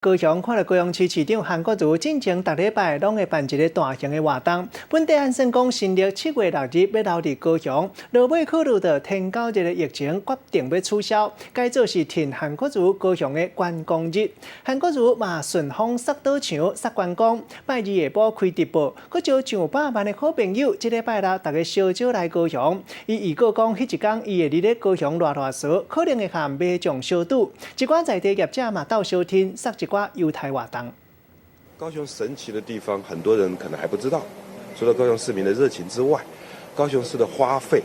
高雄看著高雄市市長韓國瑜進前逐禮拜攏會辦一个大型的活動，本底按算講新曆7月6日欲留佇高雄，落尾考慮著天狗日的疫情，決定欲取消，改做是趁韓國瑜高雄的觀光日。韓國瑜嘛順風捒賭場、捒觀光，拜二下晡開直播，閣招上百萬的好朋友，這禮拜六逐家相招來高雄。伊預告講，彼一工伊會佇咧高雄賴賴趖，可能會和民眾相拄。一寡在地業者嘛鬥相挺，捒一寡優待活動。高雄神奇的地方，很多人可能還不知道。除了高雄市民的熱情之外，高雄市的花費，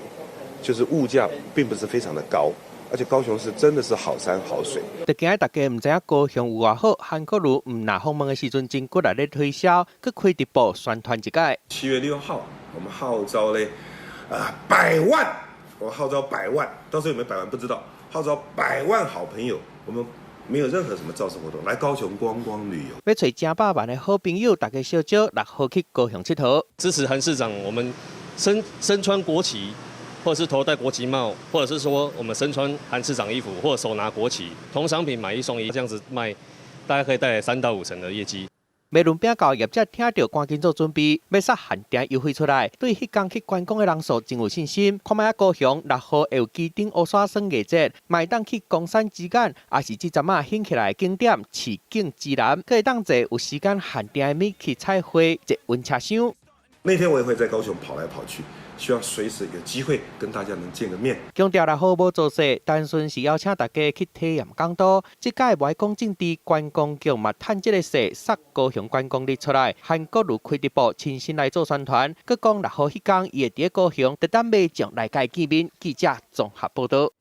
就是物價，並不是非常的高，而且高雄市真的是好山好水。就驚大家毋知影高雄有偌好，韓國瑜毋若訪問的時陣，真骨力咧推銷，閣開直播宣傳一擺。7月6號，我們號召咧，啊百萬，我號召百萬，到時候有沒有百萬不知道，號召百萬好朋友，我們沒有任何什麼造勢活動，來高雄觀光旅遊。欲揣成百萬的好朋友，大家相招6號去高雄𨑨迌。支持韓市長，我們身穿國旗，或者是頭戴國旗帽，或者是說我們身穿韓市長衣服，或者手拿國旗，同商品買一送一，這樣子賣，大概可以帶來3到5成的業績。麥潤餅到業者聽著，趕緊做準備，欲捒限定優惠出來，對彼工去觀光的人數真有信心。看覓仔高雄6號會有旗頂烏沙耍藝節，嘛會當去岡山之眼，抑是這陣仔興起來的景點市井之南，閣會當坐有時間限定的米奇彩繪捷運車廂。那天我也會在高雄跑來跑去，希望隨時有機會跟大家能見個面。強調6號無造勢，單純是邀請大家去體驗港都。這屆無愛講政治，觀光局嘛趁這个勢，捒高雄觀光日出來，韓國瑜開直播親身來做宣傳，閣講6號彼工伊會佇高雄，特等民眾來共伊見面。記者綜合報導。